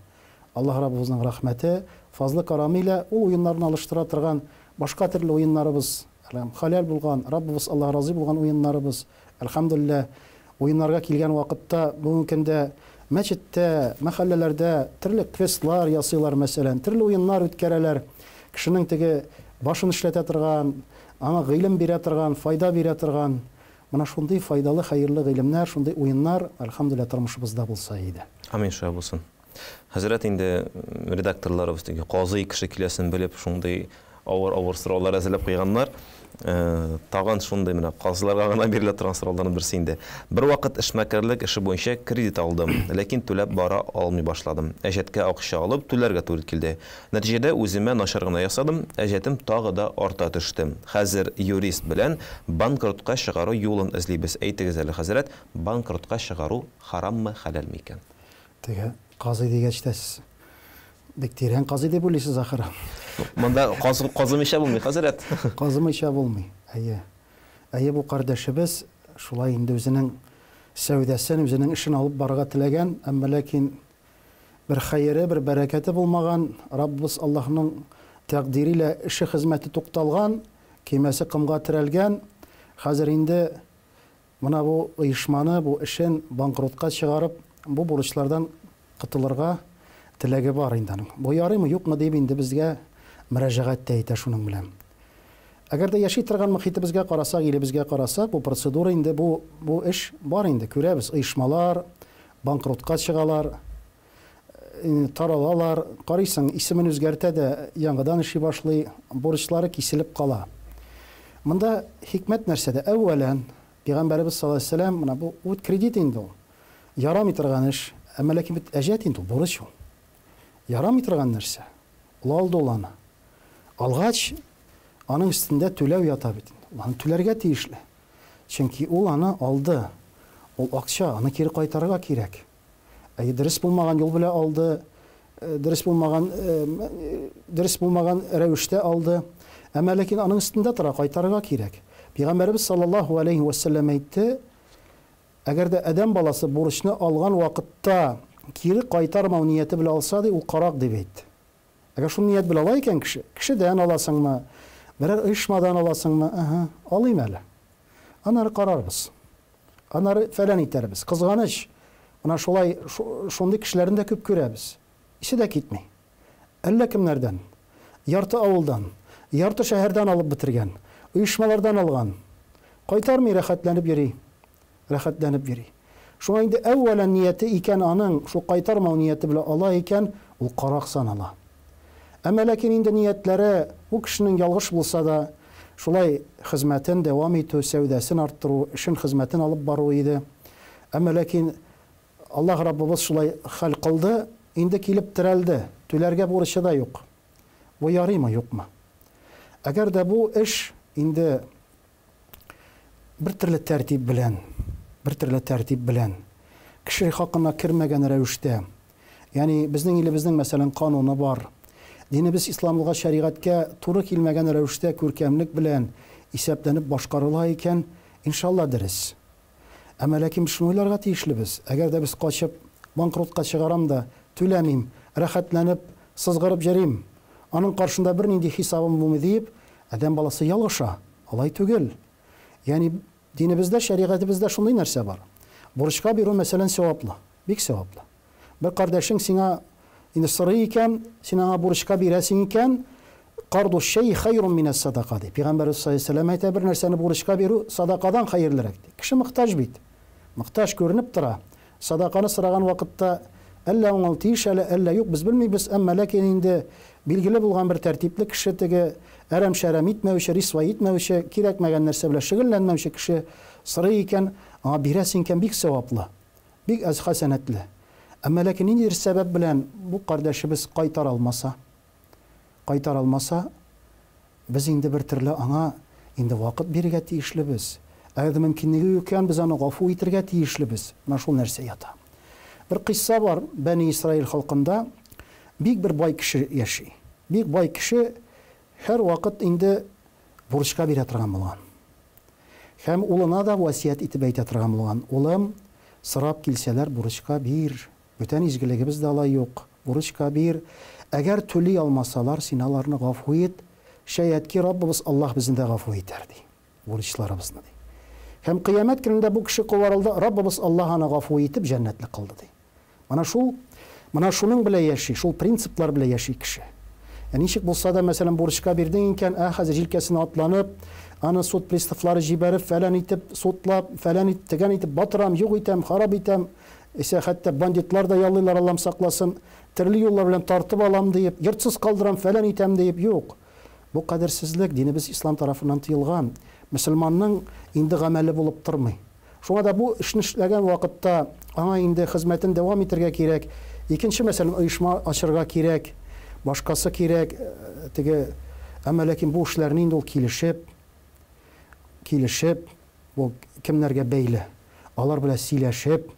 Аллаһ Раббыбызның рәхмәте, фазлы-карамы илә ул уеннарны алыштыра торган башка төрле уеннарыбыз, әләм, хәләл булган, Раббыбыз Аллаһ разый булган уеннарыбыз, әлхәмдүлилләһ, уеннарга килгән вакытта бүгенге көндә мәчеттә, мәхәлләләрдә төрле квестлар ясыйлар, мәсәлән, төрле уеннар үткәрәләр, кешенең теге башын эшләтә торган, аңа гыйлем бирә торган, файда бирә торган. Менә шундый файдалы, хәерле гыйлемнәр, шундый уеннар, әлхәмдүлилләһ, тормышыбызда булса иде. Амин, шулай булсын. Хәзрәт, инде редакторларыбыз теге казый кеше киләсен белеп, шундый авыр-авыр сораулар әзерләп куйганнар. Тагын шундый менә казыйларга гына бирелә торган сорауларның берсе инде. Бервакыт эшмәкәрлек эше буенча кредит алдым, ләкин түләп бара алмый башладым. Әҗәткә акча алып, түләргә туры килде. Нәтиҗәдә үземә начар гына ясадым, әҗәтем тагы да арта төште. Хәзер юрист белән банкротка чыгару юлын эзлибез. Әйтегез әле, хәзрәт, банкротка чыгару хараммы, хәләлме икән? Теге казый дигәч тә сез бик тирән казый дип уйлыйсыз ахыры. Монда казымыйча булмый, хәзрәт. Казымыйча булмый, әйе. Әйе, бу кардәшебез шулай инде үзенең сәүдәсен, үзенең эшен алып барырга теләгән, әмма ләкин Бер хәере, бер бәрәкәте булмаган, Раббыбыз Аллаһның тәкъдире илә эше-хезмәте тукталган, көймәсе комга терәлгән. Хәзер инде менә бу оешманы, бу эшен банкротка чыгарып, бу бурычлардан котылырга теләге бар инде аның. Бу ярыймы, юкмы дип инде безгә мөрәҗәгать тә итә шуның белән. Әгәр дә яши торган мохитебезгә карасак, илебезгә карасак, бу процедура инде, бу, бу эш бар инде, күрәбез, оешмалар, банкротка чыгалар, таралалар, карыйсың, исемен үзгәртә дә яңадан эшли башлый, бурычлары киселеп кала. Монда хикмәт нәрсәдә? Әүвәлән, Пәйгамбәребез саллаллаһу алейһи ва сәлләм, менә бу ут кредит инде ул. Ярамый торган эш, әмма ләкин бит әҗәт инде ул, бурыч ул. Ярамый торган нәрсә. Ул алды ул аны. Алгач, аның өстендә түләү ята бит инде. Ул аны түләргә тиешле. Чөнки ул аны алды. Ул акча, аны кире кайтарырга кирәк. Әйе, дөрес булмаган юл белән алды, дөрес булмаган дөрес булмаган рәвештә алды. Әмма ләкин аның өстендә тора, кайтарырга кирәк. Пәйгамбәребез саллаллаһу алейһи ва сәлләм әйтте, әгәр дә адәм баласы бурычны алган вакытта кире кайтармау нияте белән алса, ди, ул карак дип әйтте. Әгәр шул ният белән ала икән кеше, кешедән аласыңмы, берәр оешмадан аласыңмы, әһә, алыйм әле. Аннары карарбыз. Аннары фәлән итәрбез. Кызганыч, менә шулай шундый кешеләрне дә күп күрәбез. Исе дә китми. Әллә кемнәрдән, ярты авылдан, ярты шәһәрдән алып бетергән, оешмалардан алган. Кайтармый, рәхәтләнеп йөри. Рәхәтләнеп йөри. Шуңа инде әүвәлән нияте икән аның, шул кайтармау нияте белән ала икән, ул карак санала. Әмма ләкин инде ниятләре бу кешенең ялгыш булса да, шулай хезмәтен дәвам итү, сәүдәсен арттыру, эшен, хезмәтен алып бару иде. Әмма ләкин Аллаһ Раббыбыз шулай хәл кылды, инде килеп терәлде, түләргә бурычы да юк. Бу ярыймы, юкмы? Әгәр дә бу эш инде бер төрле тәртип белән, бер төрле тәртип белән, кеше хакына кермәгән рәвештә, ягъни безнең илебезнең, мәсәлән, кануны бар, динебез исламга, шәригатькә туры килмәгән рәвештә күркәмлек белән исәпләнеп башкарыла икән, иншалла, дөрес. Әмма ләкин без шуны уйларга тиешлебез, әгәр дә без качып, банкротка чыгарам да, түләмим, рәхәтләнеп, сызгырып җөрим, аның каршында бернинди хисабым булмый диеп, адәм баласы ялгыша. Алай түгел. Ягъни динебездә, шәригатебездә шундый нәрсә бар. Бурычка бирү, мәсәлән, саваплы, бик саваплы. Бер кардәшең сиңа инде сорый икән, син аңа бурычка бирәсең икән, карду шәй хайрун минәс садака ди. Пәйгамбәрбез саллаллаһу алейһи ва сәлләм әйтә, бер нәрсәне бурычка бирү садакадан хәерлерәк ди. Кеше мохтаҗ бит. Мохтаҗ күренеп тора. Садаканы сораган вакытта әллә аңа ул тиеш әле, әллә юк, без белмибез, әмма ләкин инде билгеле булган бер тәртипле кеше теге әрәм-шәрәм итмәүче, рисвай итмәүче, кирәкмәгән нәрсә белән шөгыльләнмәүче кеше сорый икән, аңа бирәсең икән, бик саваплы. Бик әз хәсәнәтле. Әмма ләкин ниндидер сәбәп белән бу кардәшебез кайтара алмаса, кайтара алмаса, без инде бер төрле аңа инде вакыт бирергә тиешлебез. Әгәр дә мөмкинлеге юк икән, без аны гафу итергә тиешлебез. Менә шул нәрсә ята. Бер кыйсса бар, Бәни Исраил халкында бик бер бай кеше яши. Бик бай кеше һәрвакыт инде бурычка бирә торган булган. Һәм улына да васыять итеп әйтә торган булган, Улым, сорап килсәләр, бурычка бир. Бүтән изгелегебез дә алай юк. Бурычка бир. Әгәр түли алмасалар, син аларны гафу ит. Шәят ки, Раббыбыз Аллаһ безне дә гафу итәр, ди. Бурычларыбызны, ди. Һәм кыямәт көнендә бу кеше кубарылды, Раббыбыз Аллаһ аны гафу итеп, җәннәтле кылды, ди. Менә шул, менә шуның белән яши, шул принциплар белән яши кеше. Ә ничек булса да, мәсәлән, бурычка бирдең икән, ә хәзер җилкәсенә атланып, аны суд приставлары җибәреп, фәлән итеп, судлап, фәлән итеп, тегән итеп, батырам, юк итәм, харап итәм, исә хәтта бандитлар да яллыйлар, Аллам сакласын, төрле юллар белән тартып алам диеп, йортсыз калдырам, фәлән итәм диеп, юк. Бу кадерсезлек динебез ислам тарафыннан тыелган. Мөселманның инде гамәле булып тормый. Шуңа да бу эшне эшләгән вакытта аңа инде хезмәтен дәвам итергә кирәк. Икенче, мәсәлән, оешма ачырга кирәк, башкасы кирәк, теге, әмма ләкин бу эшләрне инде ул килешеп, килешеп, бу кемнәргә бәйле, алар белән сөйләшеп,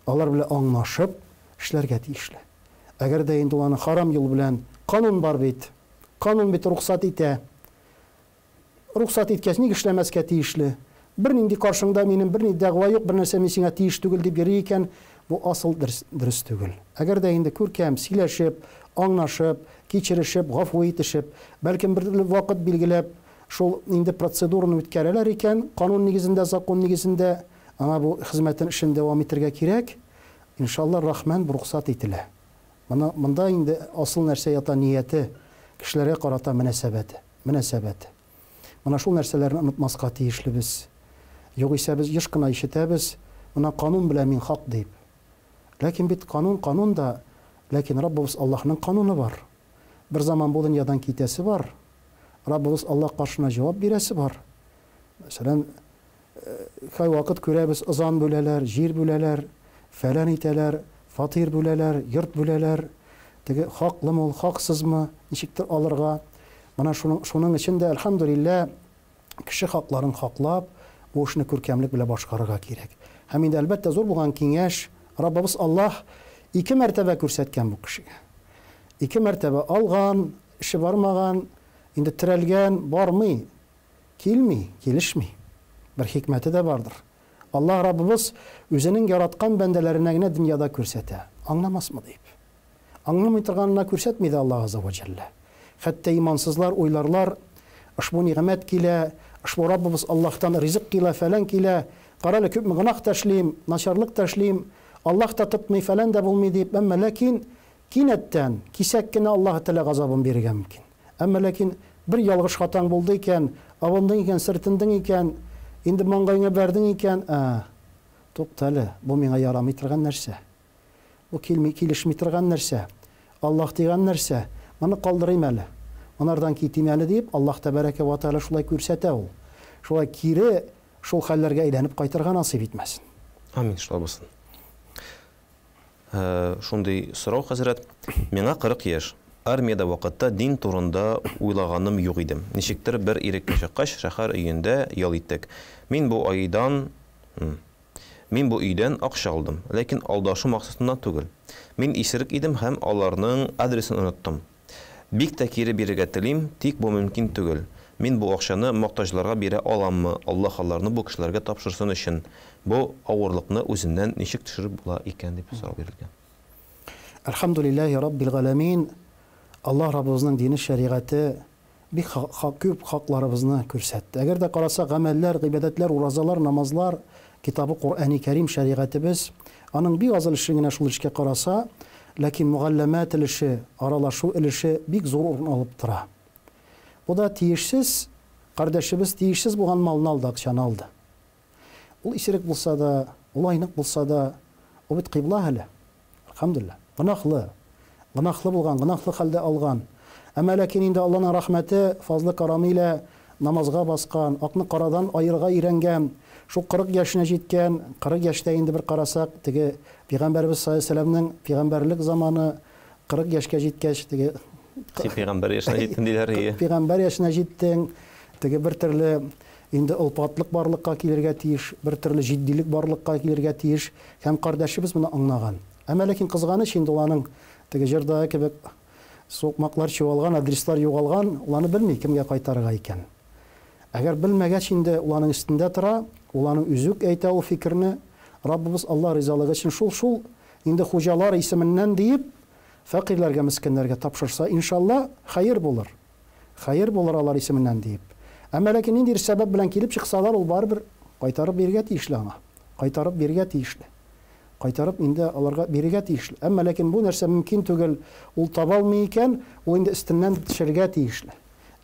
алар белән аңлашып эшләргә тиешле. Әгәр дә инде ул аны харам юл белән, канун бар бит, канун бит рөхсәт итә, Рөхсәт иткәч, ник эшләмәскә тиешле? Бернинди каршыңда минем бернинди дәгъва юк, бернәрсә мин сиңа тиеш түгел дип йөри икән, бу асыл дөрес түгел. Әгәр дә инде күркәм, сөйләшеп, аңлашып, кичерешеп, гафу итешеп, бәлкем бер вакыт билгеләп, шул инде процедураны үткәрәләр икән, канун нигезендә, закон нигезендә, аңа бу хезмәтен, эшен дәвам итергә кирәк, иншалла рахман, бу рөхсәт ителә. Моны, монда инде асыл нәрсә ята, нияте, кешеләргә карата мөнәсәбәте. Мөнәсәбәте. Менә шул нәрсәләрне онытмаска тиешлебез. Югыйсә без еш кына ишетәбез, менә канун белән мин хак дип. Ләкин бит канун канун да, ләкин Раббыбыз Аллаһның кануны бар. Бер заман бу дөньядан китәсе бар. Раббыбыз Аллаһ каршына җавап бирәсе бар. Мәсәлән, кайвакыт күрәбез, ызан бүләләр, җир бүләләр, фәлән итәләр, фатир бүләләр, йорт бүләләр. Теге хаклымы ул, хаксызмы, ничектер алырга. Менә шуның, шуның өчен дә, әлхәмдүлилләһ, кеше хакларын хаклап, бу эшне күркәмлек белән башкарырга кирәк. Һәм инде, әлбәттә, зур булган киңәш, Раббыбыз Аллаһ ике мәртәбә күрсәткән бу кешегә. Ике мәртәбә алган, эше бармаган, инде терәлгән, бармый, килми, килешми. Бер хикмәте дә бардыр. Аллаһ Раббыбыз үзенең яраткан бәндәләренә генә дөньяда күрсәтә, аңламасмы дип. Аңламый торганына күрсәтми дә Аллаһ Азза вә Җәллә. Хәтта имансызлар уйларлар, ошбу нигъмәт килә, ошбу Раббыбыз Аллаһтан ризык килә, фәлән килә, карале, күпме гөнаһ та эшлим, начарлык та эшлим, Аллаһ та тотмый, фәлән дә булмый дип, әмма ләкин кинәттән, кисәк кенә Аллаһы Тәгалә газабын бирергә мөмкин. Әмма ләкин бер ялгыш хатаң булды икән, абындың икән, сөртендең икән, инде маңгаеңа бәрдең икән, ә, туктале, бу миңа ярамый торган нәрсә. Бу килми, килешми торган нәрсә. Аллаһ тыйган нәрсә. Моны калдырыйм әле. Монардан китим әле диеп, Аллаһ Тәбәрәкә вә Тәгалә шулай күрсәтә ул. Шулай кире шул хәлләргә әйләнеп кайтырга насыйп итмәсен. Амин, шулай булсын. Шундый сорау, хәзрәт. Миңа 40 яшь. Армиядә вакытта дин турында уйлаганым юк иде. Ничектер бер иреккә чыккач, шәһәр өендә ял иттек. Мин бу айдан, Мин бу өйдән акча алдым, ләкин алдашу максатыннан түгел. Мин исерек идем һәм аларның адресын оныттым. Бик тә кире бирергә телим, тик бу мөмкин түгел. Мин бу акчаны мохтаҗларга бирә аламмы, Аллаһ аларны бу кешеләргә тапшырсын өчен, бу авырлыкны үземнән ничек төшереп була икән, дип сорау бирелгән. Әлхәмдүлилләһи раббил галәмин, Аллаһ Раббыбызның дине шәригате бик күп хакларыбызны күрсәтте. Әгәр дә карасак, гамәлләр, гыйбадәтләр, уразалар, намазлар, китабы Коръәни Кәрим, шәригатебез, аның бик аз өлеше генә шул эшкә караса, ләкин мөгалләмәт өлеше, аралашу өлеше бик зур урын алып тора. Бу да тиешсез, кардәшебез тиешсез булган малны алды, акчаны алды. Ул исерек булса да, ул айнык булса да, ул бит кыйбла әһеле. Әлхәмдүлилләһ. Гөнаһлы. Гөнаһлы булган, гөнаһлы хәлдә алган. Әмма ләкин инде Алланың рәхмәте, фазлы-карамы илә намазга баскан, акны карадан аерырга өйрәнгән, шул 40 яшенә җиткән, 40 яшьтә инде бер карасак, теге пәйгамбәребез саллаллаһу алейһи ва сәлләмнең пәйгамбәрлек заманы, 40 яшькә җиткәч, теге Син пәйгамбәр яшенә җиттең диләр, ие. Пәйгамбәр яшенә җиттең, теге бер төрле инде олпатлык барлыкка килергә тиеш, бер төрле җитдилек барлыкка килергә тиеш, һәм кардәшебез моны аңнаган. Әмма ләкин кызганыч инде ул аның теге җырдагы кебек сукмаклар чуалган, адреслар югалган, ул аны белми, кемгә кайтарырга икән. Әгәр белмәгәч инде, ул аның өстендә тора, ул аның үзе үк әйтә ул фикерне, Раббыбыз Алла ризалыгы өчен шул-шул инде хуҗалар исеменнән диеп, фәкыйрьләргә, мескеннәргә тапшырса, иншалла, хәер булыр. Хәер булыр алар исеменнән диеп. Әмма ләкин ниндидер сәбәп белән килеп чыксалар, ул барыбер кайтарып бирергә тиешле аңа. Кайтарып бирергә тиешле. Кайтарып инде аларга бирергә тиешле. Әмма ләкин бу нәрсә мөмкин түгел, ул таба алмый икән, ул инде өстеннән төшәргә тиешле.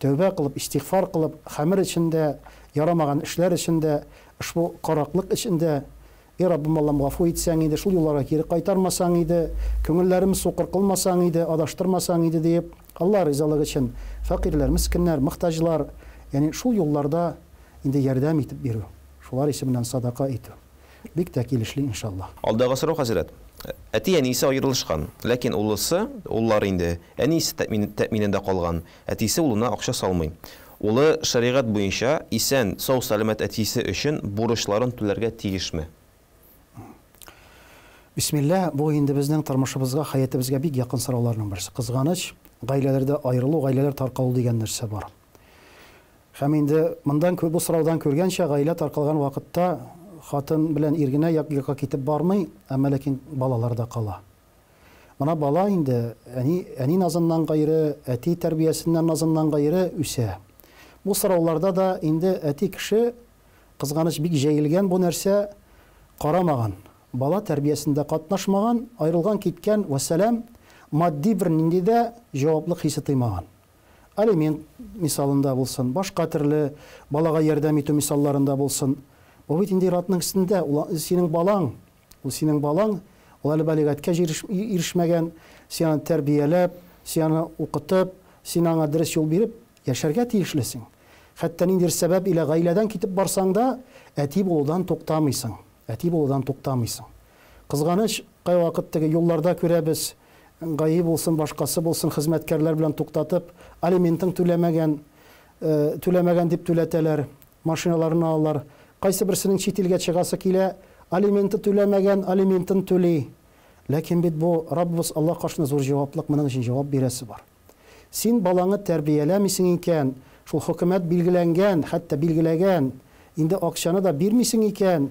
Тәүбә кылып, истигъфар кылып, хәмер эчендә, ярамаган эшләр эчендә, ошбу караклык эчендә, И Раббым Аллам, гафу итсәң иде, шул юлларга кире кайтармасаң иде, күңелләремез сукыр кылмасаң иде, адаштырмасаң иде, диеп, Алла ризалыгы өчен фәкыйрьләр, мескеннәр, мохтаҗлар, ягъни шул юлларда инде ярдәм итеп бирү, шулар исеменнән садака итү бик тә килешле, иншалла. Алдагы сорау, хәзрәт. Әти-әнисе аерылышкан, ләкин улысы, уллары инде, әнисе тәэминендә калган, әтисе улына акча салмый. Улы, шәригать буенча, исән, сау-сәламәт әтисе өчен бурычларын түләргә тиешме? Бисмилла, бу инде безнең тормышыбызга, хәятебезгә бик якын сорауларның берсе. Кызганыч, гаиләләрдә аерылу, гаиләләр таркалу дигән нәрсә бар. Һәм инде мондан бу сораудан күргәнчә, гаилә таркалган вакытта хатын белән ир генә як-якка китеп бармый, әмма ләкин балалар да кала. Менә бала инде әни, әни назыннан гайре, әти тәрбиясеннән назыннан гайре үсә. Бу сорауларда да инде әти кеше, кызганыч, бик җәелгән бу нәрсә, карамаган, бала тәрбиясендә катнашмаган, аерылган киткән, вәссәлам, матди бернинди дә җаваплык хисе тоймаган. Алимент мисалында булсын, башка төрле балага ярдәм итү мисалларында булсын. Бу бит инде ир-атның өстендә, ул синең балаң. Ул синең балаң, ул әле балигатькә ирешмәгән, син аны тәрбияләп, син аны укытып, син аңа дөрес юл биреп Яшәргә тиешлесең. Хәтта ниндидер сәбәп илә гаиләдән китеп барсаң да, әти булудан туктамыйсың. Әти булудан туктамыйсың. Кызганыч, кайвакыт теге юлларда күрәбез, ГАИ булсын, башкасы булсын, хезмәткәрләр белән туктатып, алиментың түләмәгән, түләмәгән дип түләтәләр, машиналарын алалар. Кайсы берсенең чит илгә чыгасы килә, алименты түләмәгән, алиментын түли. Ләкин бит бу Раббыбыз Аллаһ каршында зур җаваплык, моның өчен җавап бирәсе бар. Син балаңы тәрбияләмисең икән, шул хөкүмәт билгеләнгән, хәтта билгеләгән, инде акчаны да бирмисең икән,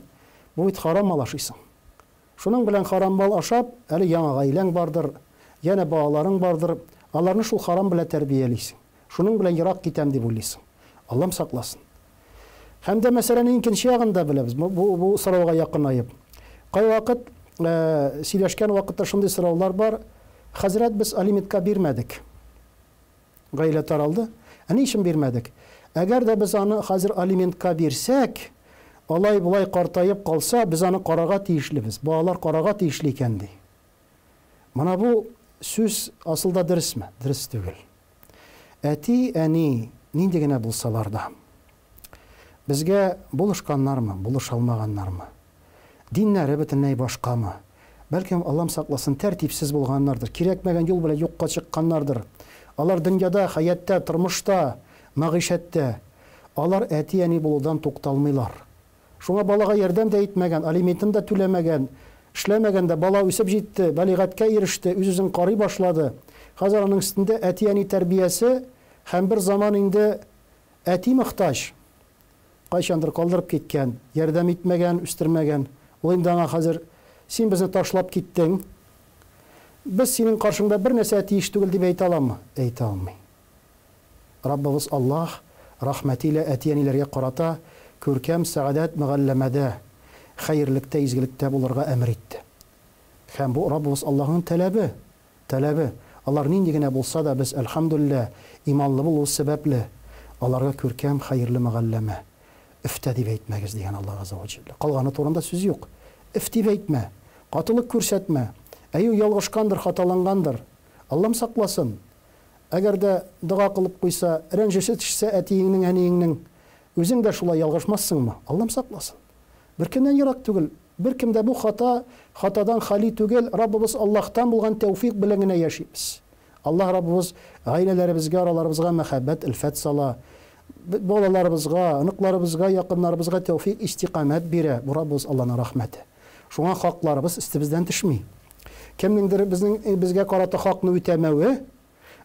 бу бит харам мал ашыйсың. Шуның белән харам мал ашап, әле яңа гаиләң бардыр, янә балаларың бардыр, аларны шул харам белән тәрбиялисең. Шуның белән ерак китәм дип уйлыйсың. Аллам сакласын. Һәм дә мәсьәләнең икенче ягын да беләбез, бу, бу, бу сорауга якынаеп. Кайвакыт э, сөйләшкән вакытта шундый сораулар бар. Хәзрәт, без алиментка бирмәдек. Гаилә таралды. Ә ни өчен бирмәдек? Әгәр дә без аны хәзер алиментка бирсәк, алай-болай картаеп калса, без аны карарга тиешлебез. Балалар карарга тиешле икән, ди. Менә бу сүз асылда дөресме? Дөрес түгел. Әти, әни нинди генә булсалар да, безгә булышканнармы, булыша алмаганнармы, диннәре бөтенләй башкамы, бәлкем, Аллам сакласын, тәртипсез булганнардыр, кирәкмәгән юл белән юкка чыкканнардыр. Алар дөньяда, хәяттә, тормышта, мәгыйшәттә, алар әти-әни булудан тукталмыйлар. Шуңа балага ярдәм дә итмәгән, алиментын да түләмәгән, эшләмәгән дә, бала үсеп җитте, балигатькә иреште, үз-үзен карый башлады. Хәзер аның өстендә әти-әни тәрбиясе һәм бер заман инде әти мохтаҗ. Кайчандыр калдырып киткән, ярдәм итмәгән, үстермәгән. Ул инде аңа хәзер, Син безне ташлап киттең, без синең каршыңда бер нәрсәгә тиеш түгел, дип әйтә аламы? Әйтә алмый. Раббыбыз Аллаһ рәхмәте илә әти-әниләргә карата күркәм сәгадәт мөгалләмәдә, хәерлектә, изгелектә булырга әмер итте. Һәм бу Раббыбыз Аллаһның таләбе, таләбе. Алар нинди генә булса да, без, әлхәмдүлилләһ, иманлы булуыбыз сәбәпле, аларга күркәм, хәерле мөгалләмә, өфтә дип әйтмәгез, дигән Аллаһ Газзә вә Җәллә. Калганы турында сүз юк. Өф дип әйтмә, катылык күрсәтмә. Әйе, ялгышкандыр, хаталангандыр. Аллам сакласын! Әгәр дә дога кылып куйса, рәнҗеше төшсә әтиеңнең, әниеңнең, үзең дә шулай ялгышмассыңмы? Аллам сакласын. Беркемнән ерак түгел, беркем дә бу хата, хатадан хали түгел, Раббыбыз Аллаһтан булган тәүфыйк белән генә яшибез. Аллаһ Раббыбыз гаиләләребезгә, араларыбызга мәхәббәт, өлфәт сала, балаларыбызга, оныкларыбызга, якыннарыбызга тәүфыйк, истикамәт бирә, бу Раббыбыз Аллаһның рәхмәте. Шуңа хакларыбыз өстебездән төшми. Кемнеңдер безнең безгә карата хакны үтәмәве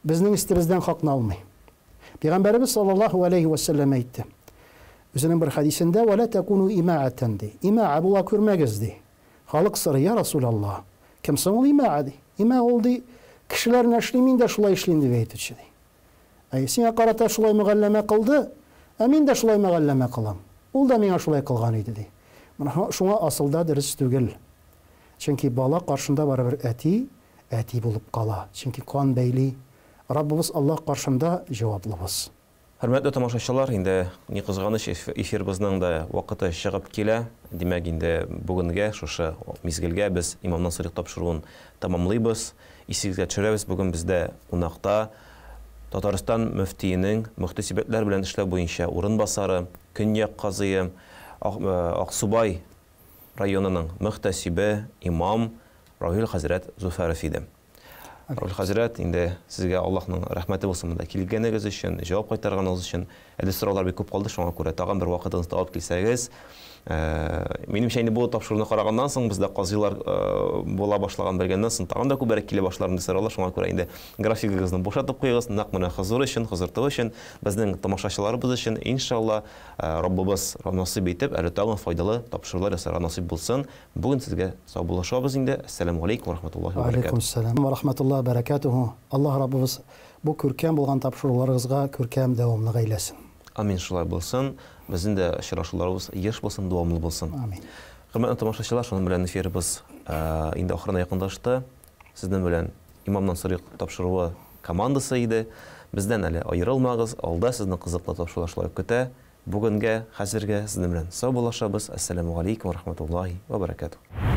безнең өстебездән хакны алмый. Пәйгамбәребез саллаллаһу алейһи вә сәлләм әйтте. Үзенең бер хәдисендә вә ла тәкуну имаатан ди. Имаа була күрмәгез ди. Халык сорый, я Расулаллаһ, кем соң ул имаа ди? Имаа ул ди, кешеләр нәршли, мин дә шулай эшлим дип әйтүче ди. Әй, сиңа карата шулай мөгалләмә кылды, ә мин дә шулай мөгалләмә кылам. Ул да миңа шулай кылган иде, ди. Менә шуңа асылда дөрес түгел. Чөнки бала каршында барыбер әти, әти булып кала. Чөнки кан бәйли. Раббыбыз Аллаһ каршында җаваплыбыз. Хөрмәтле тамашачылар, инде ни кызганыч, эфирыбызның да вакыты чыгып килә. Димәк, инде бүгенгә, шушы мизгелгә без Имамнан сорыйк тапшыруын тәмамлыйбыз. Исегезгә төшерәбез, бүген бездә кунакта Татарстан мөфтиенең мөхтәсибәтләр белән эшләү буенча урынбасары, Көньяк казые, Аксубай районының мөхтәсибе, имам Равил хәзрәт Зөфәров иде. Равил хәзрәт, инде сезгә Аллаһның рәхмәте булсын монда килгәнегез өчен, җавап кайтарганыгыз өчен. Әле сораулар бик күп калды, шуңа күрә тагын бер вакытыгызны табып килсәгез, минемчә инде бу тапшыруны караганнан соң бездә казыйлар була башлаган белгәннән соң тагын да күбрәк килә башлар инде сораулар, шуңа күрә инде графигыгызны бушатып куегыз, нәкъ менә хозур өчен, хозур тв өчен, безнең тамашачыларыбыз өчен, иншалла, Раббыбыз насыйп итеп, әле тагын файдалы тапшырулар ясарга насыйп булсын. Бүген сезгә саубуллашабыз инде. Әссәламү галәйкүм вә рахматуллаһи вә бәрәкәтүһ. Вә алейкүмүссәлам вә рахматуллаһи вә бәрәкәтүһ. Аллаһ Раббыбыз бу күркәм булган тапшыруларыгызга күркәм дәвамлык әйләсен. Амин, шулай булсын. Безнең дә очрашуларыбыз еш булсын, дәвамлы булсын. Амин. Хөрмәтле тамашачылар, шуның белән эфирыбыз инде ахырына якынлашты. Сезнең белән Имамнан сорыйк тапшыруы командасы иде. Бездән әле аерылмагыз, алда сезне кызыклы тапшырулар шулай ук көтә. Бүгенгә, хәзергә сезнең белән саубуллашабыз. Әссәламү галәйкүм вә рахматуллаһи вә бәрәкәтүһ.